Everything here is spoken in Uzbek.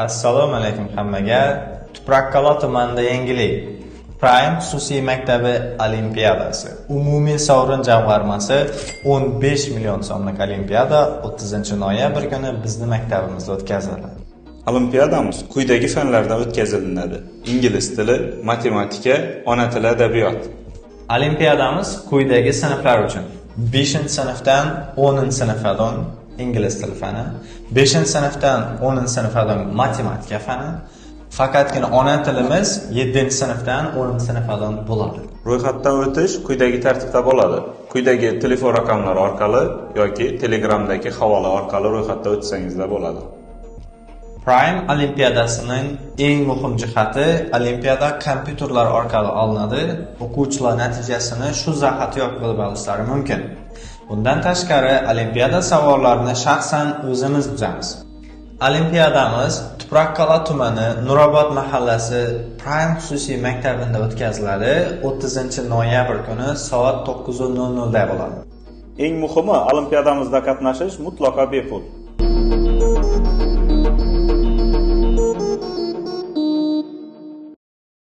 Assalomu alaykum hammaga. Tuproqqal'a tumanida yangilik. Prime xususiy maktabi olimpiadasi. Umumiy sovrin jamg'armasi 15 million so'mlik olimpiada 30-noyabr kuni bizni maktabimizda o'tkaziladi. Olimpiadamiz quyidagi fanlardan o'tkazilinadi: ingliz tili, matematika, ona tili, adabiyot. Olimpiadamiz quyidagi sinflar uchun: 5-sinfdan 10-sinfgacha ingliz tili fani, 5-sinfdan 10-sinfgacha matematika fani, faqatgina ona tilimiz 7-sinfdan 10-sinfgacha bo'ladi. Ro'yxatdan o'tish quyidagi tartibda bo'ladi. Quyidagi telefon raqamlari orqali yoki Telegramdagi havola orqali ro'yxatdan o'tsangizlar bo'ladi. Prime olimpiadasining eng muhim jihati: olimpiada kompyuterlar orqali olinadi. O'quvchilar natijasini shu zahotiyoq bilib olishlari mumkin. Bundan tashqari, olimpiada savollarini shaxsan o'zimiz tuzamiz. Olimpiadamiz Tuproqqal'a tumani, Nurobod mahallasi, Prime xususiy maktabida o'tkaziladi. 30-noyabr kuni soat 9:00 da bo'ladi. Eng muhimi, olimpiadamizda qatnashish mutlaqo bepul.